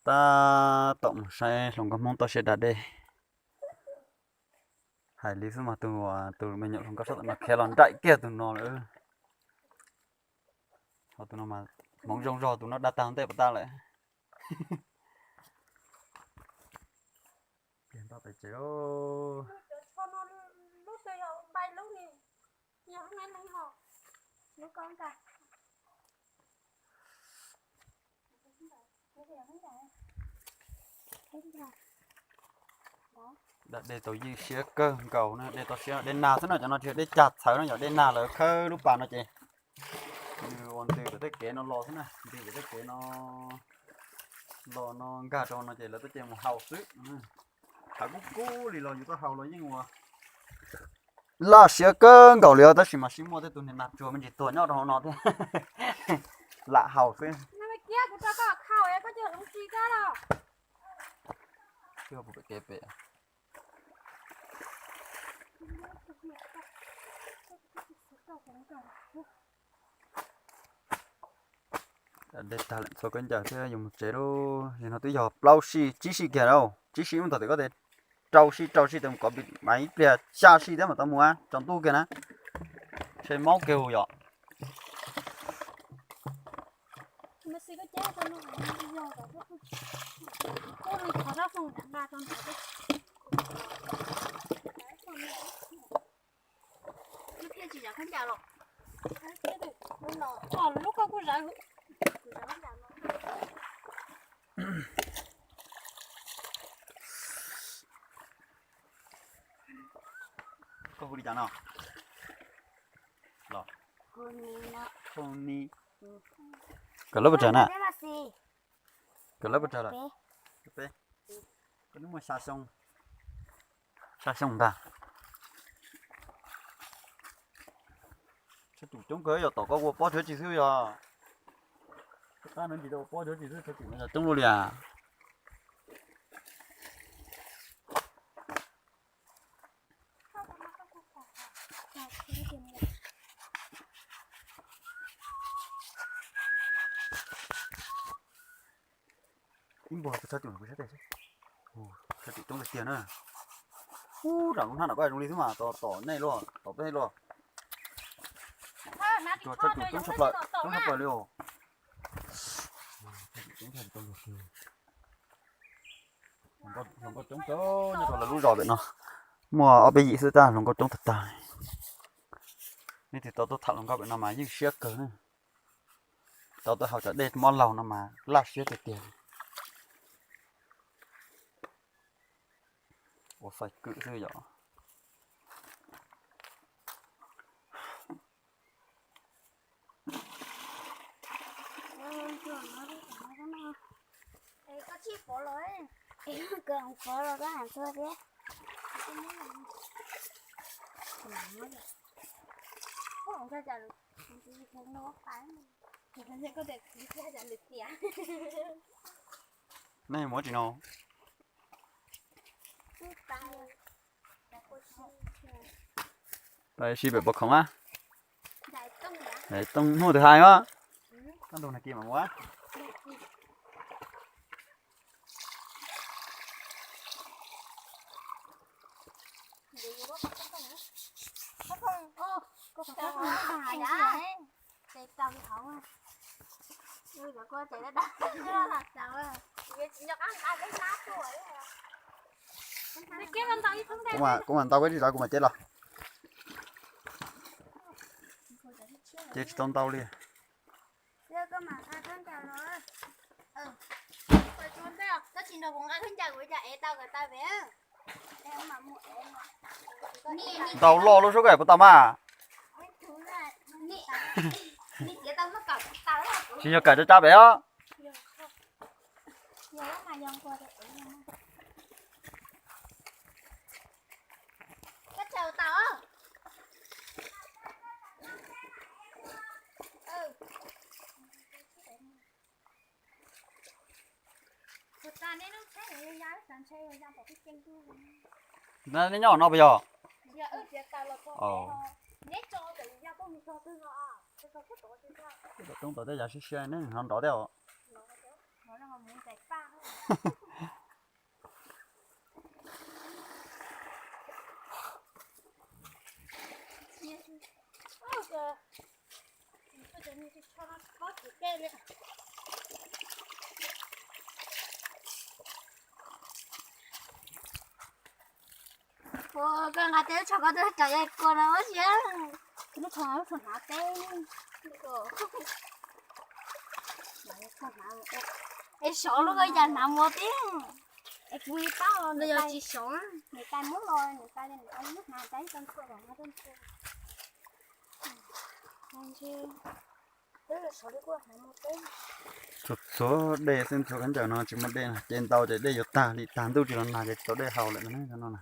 Tab tom mus saib hluas nkauj Hmoob toj siab da dej. Hais li xwb mas tus, tus me nyuam hluas nkauj sab tom no khiav los nraim kiag tus no lawm. Ho tus no mas hmoov zoo zog, tus no da tag ntej puas tag lawm. Pliag nto pem tsev lauj. Da dej tau ywj siab kawg nkaus na, dej tau siab, dej nag xwb no, cov no tsis yog dej cag txhawv no, yog dej nag lawv khawb lub pas no ces nws ua ntws pem tej kev no los xwb na, ntws pem tej kev no los no nkag rau no ces lawv tuaj ces mus haus xwb. Hav kub kub li los yus tuaj haus los yeej ua laj siab kawg nkaus li os, tab sis mas sib muaj tej tus niag nag tsuag me ntsis tuag nyob rau hauv no thiab. Lam haus xwb. Kev pem. Dej tag lawm txhua khaub ncaws thiab yuav mus tsev lauj. Nim no twb yog plaub sij tsib sij kiag lauj, tsib sij mus thaum twg koj tias rau sij rau sij tau mus kov mas ib pliag xya sij thiab mas tau mus tsaus ntuj kiag na. Ntshe maub kiag yom. Koj hu li cas no? Los. Hu ni. Kawm lab puas tsawg na? Kawm lab puas tsawg lawm? Koj twb muaj xya xyoo, xya xyoo ntag. Tsawg tus coob kawg yog tom koj ua pob tsuav tsis xwb yog. Koj tab no ntsis tau ua pob tsuav tsis xwb, tsawg tus no yog coob luaj li as. Ib npug kuv tshaj cum kuv sab tes xwb. Tshaj cum coob tiag tiag na. Ub, nram lub hnab no koj zoo li xwb mas tom nej luaj, tom peb luaj. Tsuas tshaj cum coob tshaj plaws, coob tshaj plaws li os. Hluas nkauj coob kawg nyob rau lawv lub zos pem no. Muaj ob peb yim xwb tab hluas nkauj coob tag tag. Nej twb tau tuaj tham hluas nkauj pem no mas yeej siab kawg na. Tau tuaj haus cov dej mob laug no mas laj siab tiag tiag. Ua faib kwm xwb yom. Nej muab tsis no. Pais si pem pov khoom a. Tooj hnub twg hais mas. Koj nrug nag kis mam mus a. Kuv mam ntau ib tug kuv mam cev los. Cev tsis tau ntau li. Ntau loj lub suab koj puas tau mas. Tsis yog kawm rau tsab pem os. Nej nyob no puas yog? Toob tau tej yam siab siab nej nrov thiab os. Koj nqa tej lub tsho ko tuaj rau yawg kua no ua si. Lub tsho, lub tsho hnav teb. Es sov lub ko cas hnav mus tib. Es kuv paub los yog tsis sov. Niam tais muab los, niam tais, niam tais muab hnav tais tau txhua los no tau txhua. Txhua txhua dej xwb, txhua khaub ncaws no tsis muaj dej no, ces ntau ces dej yuav tag li, tag ntuj tsis los nag ces tsis tau dej haus lawm no na.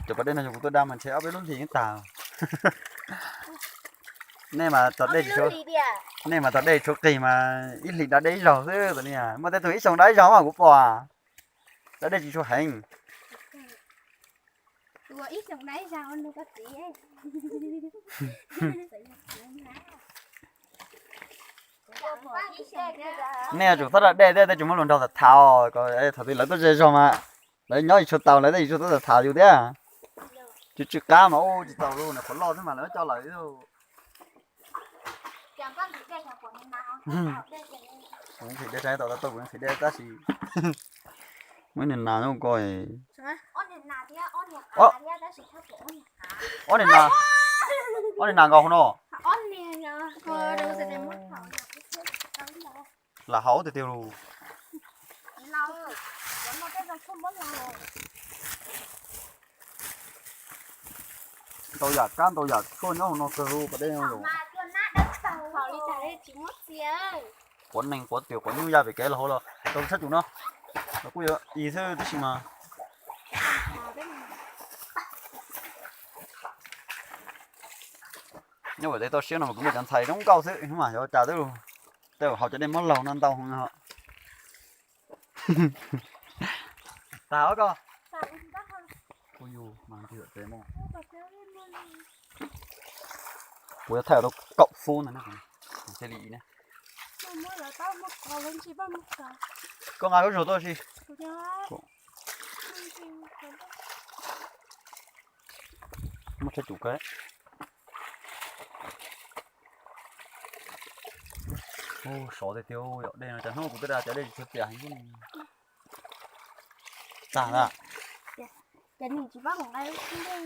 Cov pas dej no yog kuv tuaj da mas ntshe ob peb lub hlis yeej tag. Nej mas tos dej tsis tshua, nej mas tos dej tsis tshua qis mas ib hlis da dej ib zaug xwb. Muaj tej tug ib xyoos da ib zaug mas kuv pom, da dej tsis tshua heev. Nej yuav tsum txhob da dej thiab, tej tsis muaj hluas nraug tham tham, thaum twg lawv tuaj ze zog mas lawv nyob tsis tshua tau, lawv tej tsis tshua tau tham yus thiab. Tsw tsw qab mas ua tsis tau, lub niag qhuav loj xwb mas lawv coj lawm. Kuv nqhis dej tau, tau kuv nqhis dej tab sis muab niag nas nyob ko. Ob niag nas, ob niag nas nkaus hauv no. Lam haus tiag tiag lus. Ntau yam kab ntau yam tshuaj nyob hauv no kawg lub pas dej no los. Quav nees quav twm quav nyuj ya pem kev los hauv los rau sab tus no los kuj yuav ib xwb tib si mas. Nyob ua tej toj siab no mas kuv muaj cov ntxhais zoo nkauj xwb mas yuav cas twb, tej haus cov dej muab laug no ntau heev os. Tag os koj. Kuv yuav thaij tau kaum fub ntag thiaj li ne. Koj nqa lub zog tuaj si. Muab tshab cum kawg. Ub, sov tiag tiag, yog dej no cas hnub kuv twb da cov dej tsis tshua tiam heev. Tag ntag. Ces nws tsis pab kuv nqa lub xib dej.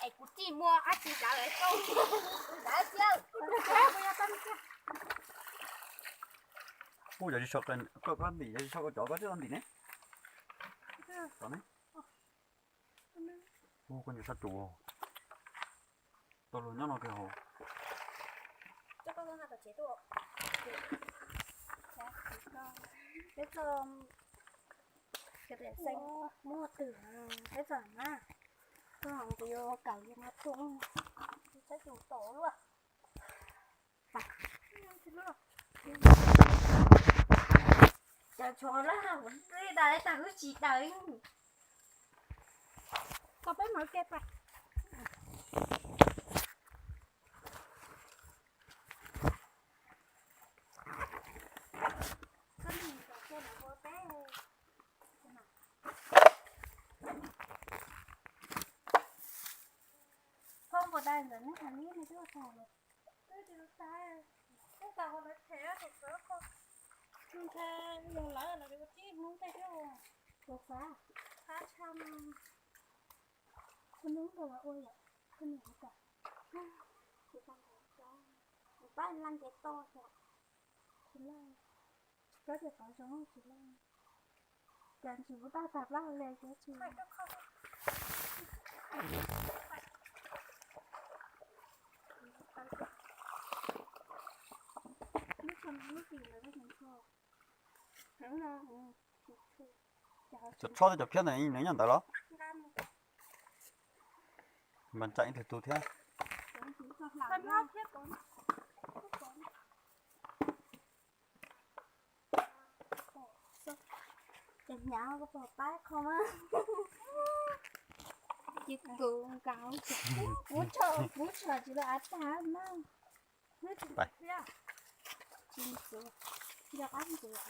Es kuv tij muaj dab tsi dav lawm tau. Kuv yog tsis so, koj ntim yog tsis so koj cov koj twb tau ntim ne. Ub, koj nyuam sab tus. Tau lus nyob no kiag hauv. Peb txo, muaj twg peb txo na, koj kuv yuav kawm li no tus, sab tus tom luaj. Cov tshuv laj kuv twb daws tag wb tsis daws. Koj peb mus ke pas. Koj puas daws ntawm neb hais li no twb tag lawm. Twb tsis tau tag, twb tag hauv lawv them tus sawv ko. Ntshai yog lawv los yuav tsib hnub tej thiab. Tus xav, xav tshaj. Tus hnub nkaus los ua yom, tus hnub nkaus. Tus xav nkaus, tus pab laj nce toj xwb. Tsis laj, tsis paub tias tod zoo tsis laj. Cas ntsis kuv tab tag plab li tsis. Cov tshob thiab cov phiab ntawd nws nyob ntawd los? Npas ntsaim ib tug tug thiab. Ces hnyav koj puas pab kho mas. Ces kuv nkaus, kuv tso, kuv tso tsis tau av tag na. Tsis ntxuav, nco qab ntxuav.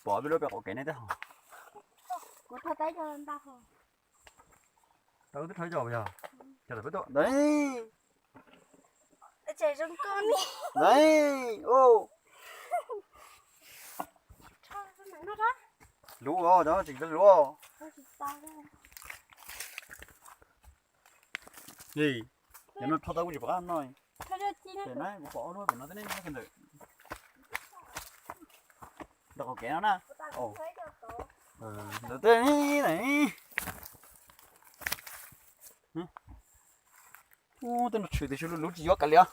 Pom peb lub pem qaum kev nej teb hos. Kuv thauj tau ib co ntau hos. Tau twb thauj ib co yog. Cov peb tuaj ntawd. Tseem zoo nkauj ni. Ntawd. Luv os, cov tseem luv. Li, cov no thauj tau kuj tsis pom qab no. Pem na kuv pom ob lub pem no teb ne, ntawm, ntawm qaum kev no na. Ntawm tej. Ub, tej no tshwm tias tsis luv luv tsis yuav kav liam.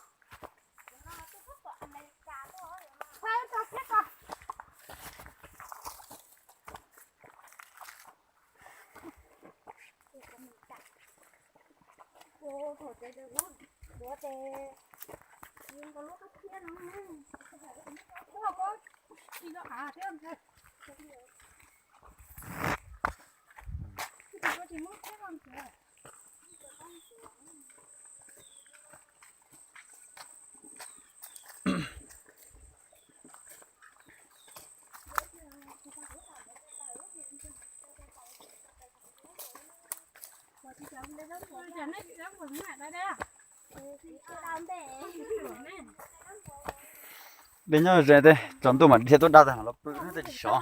Peb nyob ze tej tsaus ntuj mas dhia tuaj dab tag los pw tej tsis sov.